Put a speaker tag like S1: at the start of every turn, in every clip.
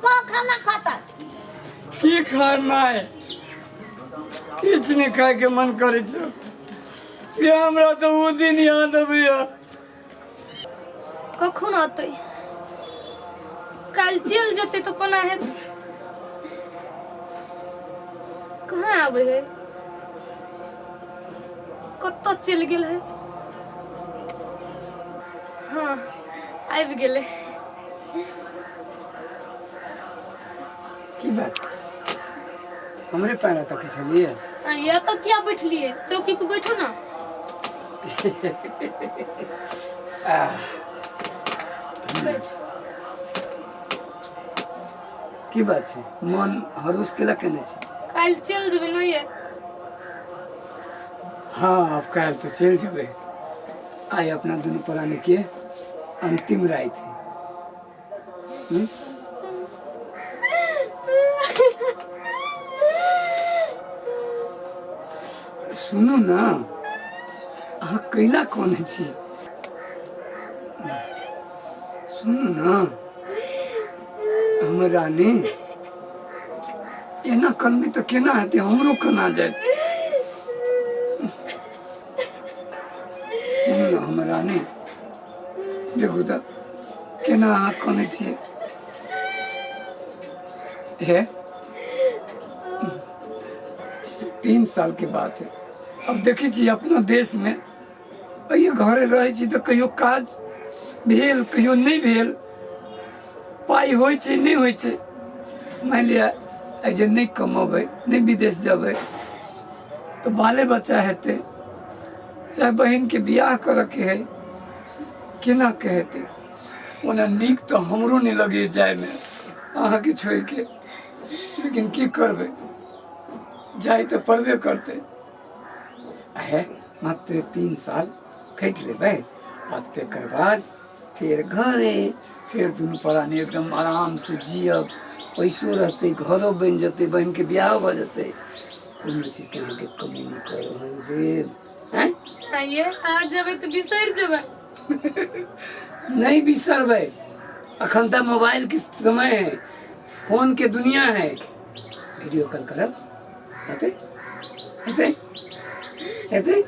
S1: कह खाना खाता।
S2: की खाय माय, किछु नहि खायके मन करै छौ। ये हमरा तऽ ओ दिन याद अबैया।
S3: कखन अतै? काल्हि चलि जेतै तऽ कोना हेतै? कहाँ आबै है? कतऽ चलि गेल है? हँ, आबि गेलै।
S2: की बात, हमरे पैरा तक छलियै?
S3: आ या तऽ किया बैठलियै? चौकी पर बैठू ने।
S2: आह,
S3: बैठ।
S2: की बात छै, मन हरुस केला केने छै?
S3: काल्हि चलि जेबै ने ये?
S2: हाँ, आब काल्हि तऽ चलि जेबै। आइ अपना दुनू प्राणी के अंतिम राति है। हम्म? सुनू ने, अहाँ कैला कोने छी? सुनू ने हमर रानी, एना करबी तऽ केना हेतै? हमरो केना जायत? सुनू ने हमर रानी, देखू तऽ केना अहाँ कनै छियै। हे, 3 साल के बात है। अब देखै छी अपना देश में एहि घरे रहै छी तऽ कहियो काज भेल, कहियो नहि भेल, पाइ होइ छै, नहि होइ छै। मानि लिअ आइ जे नहि कमेबै, नहि विदेश जेबै तऽ बाले बच्चा हेतै, चाहे बहिनके बियाह करऽके है, केना के हेतै? ओना नीक तऽ हमरो नहि लगैए जायमे अहाँके छोड़िके, लेकिन की करबै, जाय तऽ पड़बे करतै। हे, मात्र 3 साल खटि लेबै आ तकर बाद फेर घरे, फेर दुनू प्राणी एकदम आराम से जियब। पैसो रहतै, घरो बनि जेतै, बहिनके बियाहो भऽ जेतै, कोनो चीजके अहाँके कमी नहि करऽ हम देब। आँय?
S3: आइए, अहाँ जेबै तऽ बिसरि जेबै?
S2: नहीं बिसरबै। अखन तऽ मोबाइल के समय है, फोन के दुनिया है, वीडियो कॉल करब, हेतै हेतै हेतै।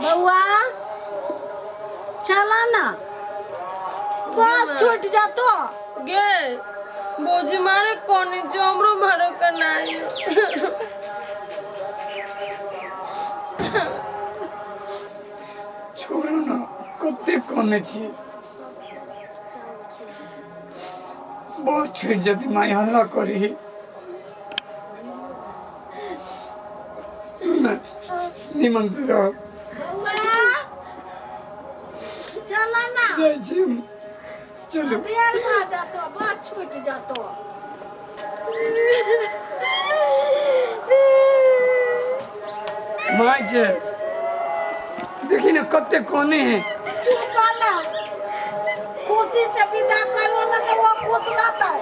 S1: बउआ, चला ना, बस छूट जातो।
S3: गे भौजी, मारे कोनी जो हमरो मारो कनाई।
S2: छोड़ू ना, कते कने छी? बस छूट जती, माई हल्ला करी। सुन ना, निमन से रह।
S1: बउआ, चला ना।
S2: जाइ छी हम, चलू।
S1: बेर भऽ जातो, बस छूट जातो।
S2: माय छै, देखी ने कते कोने है।
S1: चुप ना, खुशी से विदा करो ना तो वो खुश रहता है।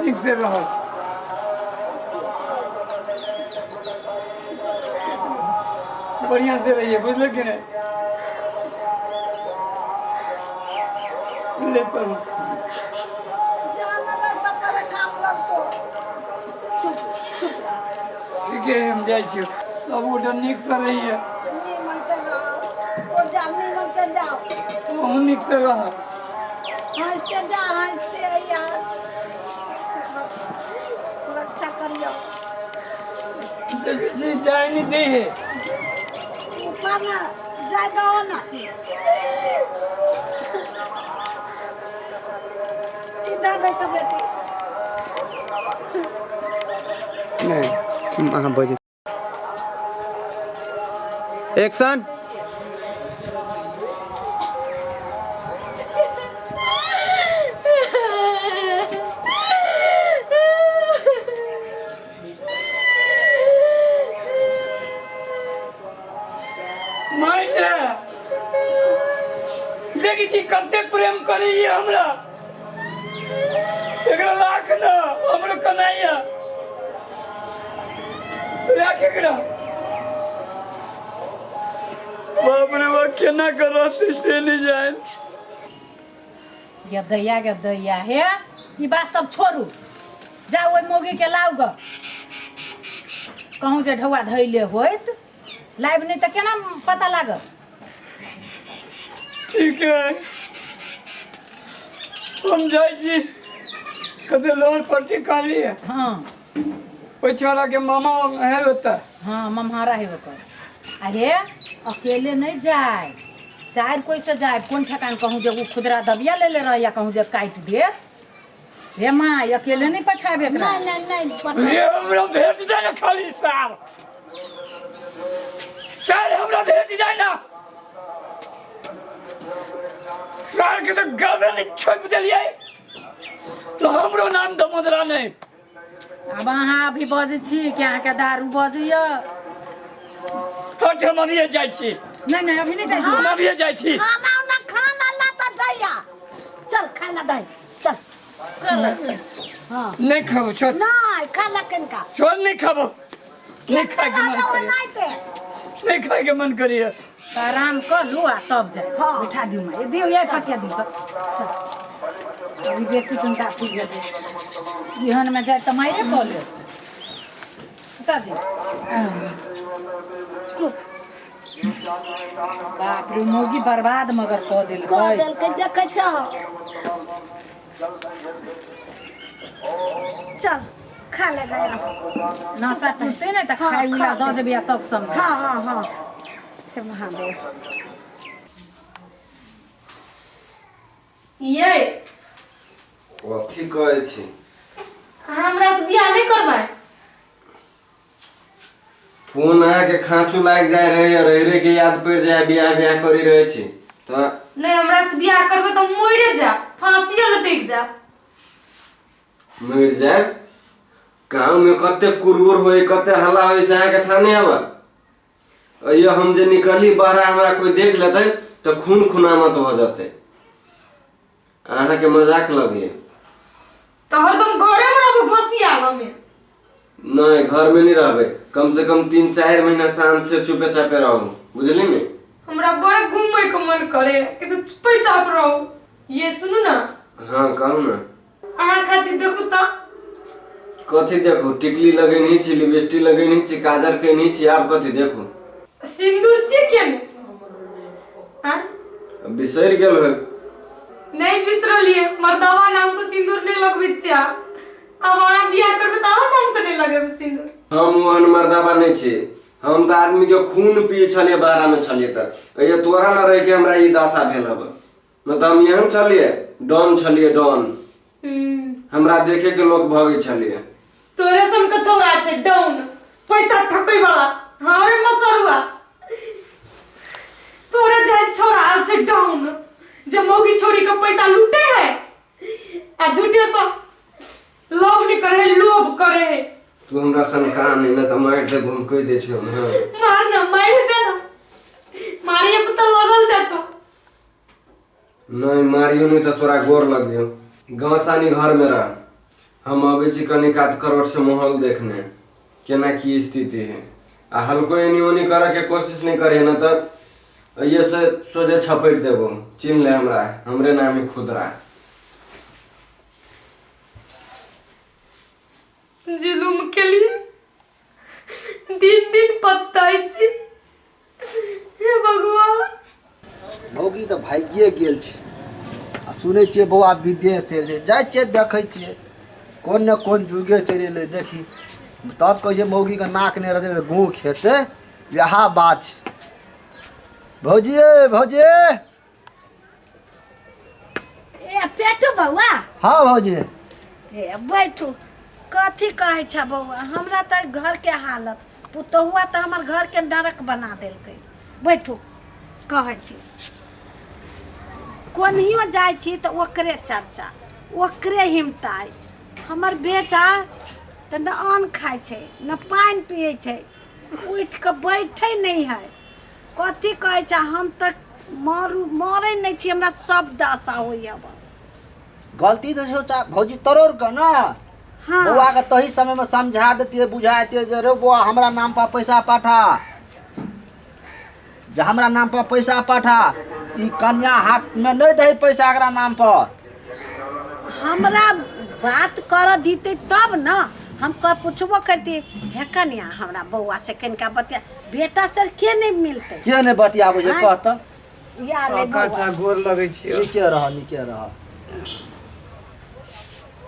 S2: नीक से रह, बढ़िया से रहिए, बुझल कि नहीं? लेता हूँ।
S1: जाना रहता पर काम लगतो। चुप चुप रह।
S2: ठीक है, हम जाइ छी। सब गोटा नीक से रहिए।
S1: नीमन से रहो, ओ जा, नीमन से जाओ।
S2: अहूँ नीक से रह।
S1: हंसते जा, हंसते अइया। रक्षा करियो।
S2: देखै छी, जाय नहीं दे है।
S1: ऊपर ना जाय दो ना। इधर देख बेटी।
S4: नहीं, अहाँ बजै। एक्शन।
S2: माय छै, देखै छी कते प्रेम करैए हमरा। एकरा राख न, हमरो कनाइया राख एकरा। बाप रे बाप, केना कऽ रहतै से नहि जानि।
S1: गे दैया, गे दैया, हे ई बात सब छोड़ू, जाउ ओहि मौगी के लाउ ग। कहूँ जे ढौआ धैले होइत, लाइब नहि तऽ केना पता लागत?
S2: ठीक है, हम जाइ छी। कते लोन पट्टी कहलियै?
S1: हाँ।
S2: ओहि छौड़ा के मामा है ओतऽ।
S1: हाँ, मम्हारा है ओकर। आ हे, अकेले नहीं जाए, चारि कोई से जाए। कोन ठेकान, कहूँ जे ओ खुदरा दबिया ले ले रहे या कहूँ जे काटि दे। हे माँ, अकेले नहीं पठाबे एकरा।
S4: नहीं नहीं नहीं पठा।
S2: ये हमरा भेट जाए ना खाली सार, सार हमरा भेट जाए ना। सार के तो गर्दन छोपि देलियै तो हमरो नाम दमोदरा नहीं।
S1: आब अहाँ अभी बजै छी कि अहाँके दारू बजैया?
S2: हट, हम अभिये जाइ छी।
S1: नहीं नहीं, अभी नहीं जाइ।
S2: हम अभिये जाइ छी।
S4: खाना उना खाना ला तऽ जइया, चल खाय ला दही, चल।
S3: चल।
S4: हाँ।
S2: नहीं खाबो, छोड़।
S4: नहीं खा ला कनिका।
S2: छोड़, नहीं खाबो, नहीं खाए के मन करिए। नहीं खाए के मन करिए।
S1: तऽ आराम कर लू आ तब जाए।
S4: हाँ।
S1: बैठा दियौ माँ, दियौ ये फटिया दियौ तऽ चल। अभी बेसी कनिका अथी भेल, एहनमे जाए तऽ मारे कऽ लेब। सुता दियौ। बाप रे, मौगी बर्बाद मगर कऽ देलकै।
S4: कऽ देलकै, देखै छह। चल खा ले गया।
S1: नशा टूटतै ने तऽ
S4: हाँ,
S1: खाय उला
S4: खा
S1: दऽ देबै आ तब समझ।
S4: हाँ हाँ हाँ, हे महादेव।
S3: ये
S5: कथी कहै छी?
S3: अहाँ हमरा से बियाह नहि करबै?
S5: फोन अहाँके खाँचू लागि जाइ रहै, रहि रहि के याद पड़ि जाय, बियाह बियाह करी रहै छी तऽ।
S3: नहि, हमरा से बियाह करबै तऽ मरे जा, फांसी लटकि जा।
S5: मरि जाय? गाँव में कते कुरबुर होई, कते हल्ला होई, से अहाँके थाह नहि आबत। अइयो हम जे निकली बाहर, हमरा कोई देख लेतै तऽ खून खुनामत भऽ जेतै। अहाँके मजाक लगैया?
S3: तऽ हरदम घरे मे रहबै घसिया में?
S5: नहि, घर में नहीं रहबै। कम से कम 3-4 महीना शांत से चुपे चापे रहू, बुझली ने?
S3: हमरा बड़ घूमे के मन करे कि तऽ चुपे चाप रहू। ये सुनू ना।
S5: हाँ, कहू ना।
S3: अहाँ खातिर देखू तऽ।
S5: कथी देखू? टिकली लगेने छी, लिपस्टिक लगेने छी, काजर केने छी, आब कथी देखू?
S3: सिंदूर छियै केने? हाँ?
S5: बिसरि गेल होय।
S3: नहीं बिसरलियै। मर्दावा नाम को सिंदूर नहीं लगबै छियै। आब अहाँ बियाह करबै तऽ अहाँ नाम के नहीं लगेबै सिंदूर।
S5: हम ओहन मर्दाबा नहि छी। हम तऽ आदमी के खून पिए छलियै, बाहरा में छलियै तऽ। अइये तोरा न रहि के हमरा ई दशा भेल हब, न तऽ हम एहन छलियै, डॉन छलियै, डॉन। हमरा देखे के लोग भगै छलियै।
S3: तोरे सन के छौड़ा छै डाउन, पैसा ठकै वाला। हाँ रे मसरुआ, तोरे जाय छौड़ा आर छै डाउन, जे मौगी छोड़ी के पैसा लूटे है आ झूठे से लोभ नहीं करे है, लोभ करे है।
S5: तू हमरा सन काम नहीं ना तऽ मारि देबो, हम कहि दै छियौ। हाँ।
S3: मार ना, मार दे ना, मारिए पर तो लगल जातो।
S5: नहि मारियो, नहि तऽ तोरा गोर लगियो। गाँव सानी घर में रह, हम अबै छी कनी कात करोट से माहौल देखने, केना की स्थिति है। आ हल्को एनी ओनी करे के कोशिश नहीं करे ना तब ये से सोझे छपटि देबो। चिन्ह ले हमरा, हमरे नाम ही खुदरा।
S3: जुलुम के लिए दिन दिन पछताई छी, हे भगवान।
S6: मौगी तऽ भागिए गेल छै आ सुनै छियै बौआ विदेश छै, जाइ छियै देखै छियै कोन ने कोन जुगे चलि एलै। देखी तब कहै छै मौगीके नाक नहि रहतै तऽ गूँ खेतै, इएह बात छै। भौजी यै, भौजी।
S4: ए पेटू बौआ।
S6: हाँ भौजी।
S4: ए बैठू। कथी कहै छ बौआ? हमरा तऽ घरके हालत, पुतहुआ तऽ हमर घरके नरक बना देलकै। बैठू, कहै छी। कोनहियो जाइ छी तऽ ओकरे चर्चा, ओकरे हिमताइ। हमर बेटा तऽ ने अन्न खाइ छै ने पानि पियै छै, उठि कऽ बैठै नहि है। कथी कहै छै, हम तऽ मरू, मरै नहि छी, हमरा सब दशा होइए।
S6: गलती तऽ छौ भौजी तोरोर के ना।
S4: हाँ।
S6: बौआ के तही समय में समझा देतियै, बुझा देतियै जे रे बौआ, हमरा नाम पर पैसा पठा। जे हमरा नाम पर पैसा पठा। ई कन्या हाथ में नहीं दही पैसा एकरा नाम पर।
S4: हमरा बात कर दीते तब न हम कह पूछबो करती, हे कन्या हमरा बौआ से कनिका बतिया, बेटा से के नहीं मिलते,
S6: के नहीं बतियाबै छै कह त।
S4: या ले
S2: काका गोर लगै छियौ।
S6: नीके रह, नीके रह।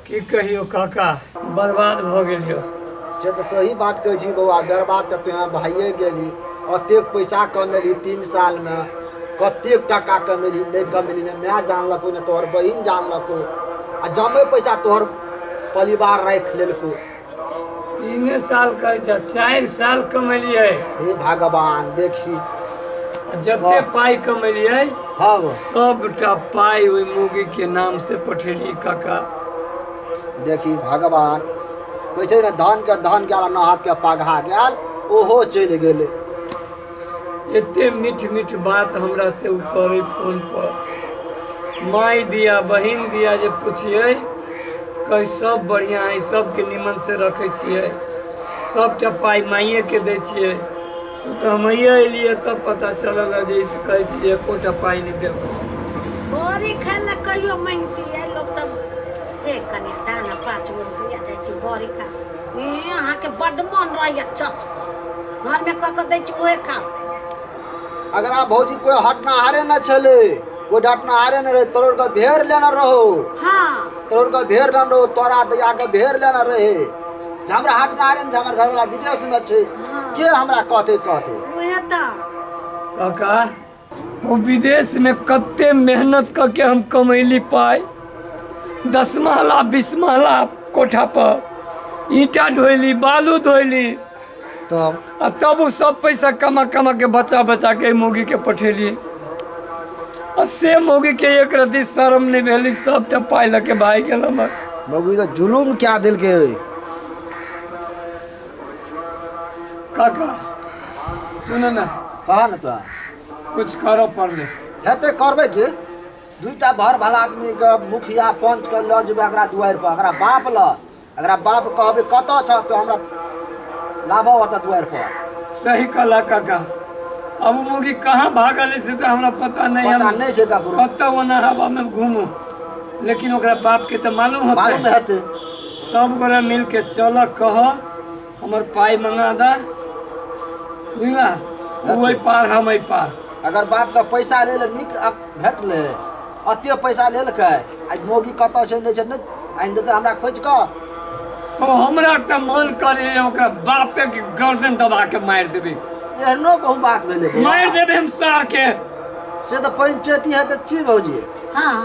S2: की कहियो काका, बर्बाद भऽ गेलियो।
S6: से तऽ सही बात कहै छी बौआ, बर्बाद तऽ तोहें भइए गेली। अतेक पैसा कमेलही 3 सालमे, कतेक टाका कमेलही नहि कमेलही, ने माय जानलको ने तोहर बहिन जानलको, आ जमे पैसा तोहर परिवार राखि लेलको।
S2: 3 साल कहै छ, 4 साल कमेलियै।
S6: हे भगवान, देखी
S2: जते पाइ कमेलियै
S6: हँ
S2: सबटा पाइ ओहि मौगी के नाम से पठेलियै काका।
S6: देखी भगवान, कहै छै ने धन के धन गेल, न हाथ के पगहा गेल, ओहो चलि गेलै।
S2: एते मीठ मीठ बात हमरा से उ करै फोन पर, माय दिया बहिन दिया जे पुछियै कहै सब बढ़िआँ है, सबके निमन से रखै छियै, सबटा पाइ माइए के दै छियै। तऽ हम एलियै तब पता चलल जे कहै छै जे एकोटा पाइ नहि देलकै।
S4: बड़ी खाय लए कहियो मांगतियै लोक सब, हे कनिया दाना 5 गो रुपैआ जाइ छी बड़ी खा, ए अहाँके बड्ड मन रहैया चस्क, घरमे कऽ कऽ दै छी ओहे खाउ।
S6: अगर आप भौजी कोई हटनाहारे न छलै, कोई डटनाहारे न रहे, तोहर के भेड़ लेने रहो।
S4: हाँ
S6: तोहर के भेड़ लेने रहो, तोरा दैया के भेड़ लेने रहे। जे हमरा हटनाहारे न, हमर घरवाला विदेश में छै, के हमरा कहते कहते।
S4: ओहे तऽ
S2: काका, वो विदेश में कते मेहनत करके हम कमैली पाइ, 10 महला 20 महला कोठा पर ईंटा ढोइली, बालू धोइली,
S6: तब
S2: आ तब ओ सब पैसा कमा कमा के बचा बचा के मौगी के पठेली। आ से मौगी के एक रति शर्म नहीं भेली, सबटा पाइ लऽ के भागि गेल हमर।
S6: मौगी तऽ जुलुम क्या देलकै।
S2: काका सुन ना,
S6: कह न तो
S2: कुछ करऽ पड़लै।
S6: हेतै करबै की, 2टा भर भला आदमी के मुखिया पंच के लऽ जेबै एकरा दुआरि पर, एकरा बाप लऽ, एकरा बाप कहबै कतऽ छ तो हमरा लाबऽ ओतऽ दुआरि पर।
S2: सही कहला काका, अब ओ मौगी कहाँ भागल है से तऽ हमरा पता नहीं,
S6: पता नहीं छै ककरो,
S2: कतऽ ओना हवा में घूमू, लेकिन ओकरा बाप के तऽ मालूम होतै।
S6: मालूम हेतै।
S2: सब गोरा मिल के चल कह हमर पाइ मंगा दा, बुझला, ओहि पार हम एहि पार।
S6: अगर बाप के पैसा लेल नीक भेटलै, अते पैसा लेलकै, आ मौगी कतऽ छै नहि छै नहि आनि देतै हमरा खोजि कऽ।
S2: ओ हमरा तऽ मन करे ओकरा बापे के गर्दन दबा के मारि देबै।
S6: एहनो बहुत बात भेलै,
S2: मारि देबै हम सार के।
S6: से तऽ पंचायती हेतै छी भौजी।
S4: हाँ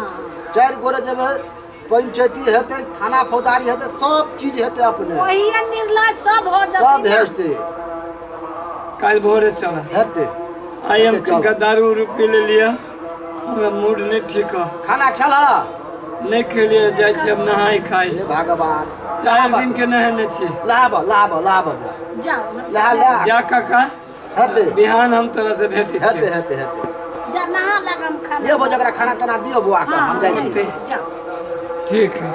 S6: 4 गोरे जेबै, पंचायती हेतै, थाना फौजदारी हेतै, सब चीज हेतै अपने,
S4: वही निर्णय सब हो जेतै,
S6: सब हेतै।
S2: काल्हि भोरे चल
S6: हेतै।
S2: आइ हम कनिका दारू उरू पी लेलियै, हमरा मूड नहीं ठीक है।
S6: खाना खेला
S2: नहीं खेलिए, जाइ छी हम नहाय खाय।
S6: हे भगवान,
S2: 4 दिन के नहेने छी।
S6: लाब लाब लाब
S4: जाओ
S6: ला ला
S2: जा काका,
S6: हेतै
S2: बिहान हम तोरा से भेटै छी।
S6: हेतै हेतै हेतै,
S4: जा नहा लगम खाना।
S6: ये भौजी एकरा खाना ताना दियौ बौआ के, हम जाइ छी।
S4: जाओ
S2: ठीक है।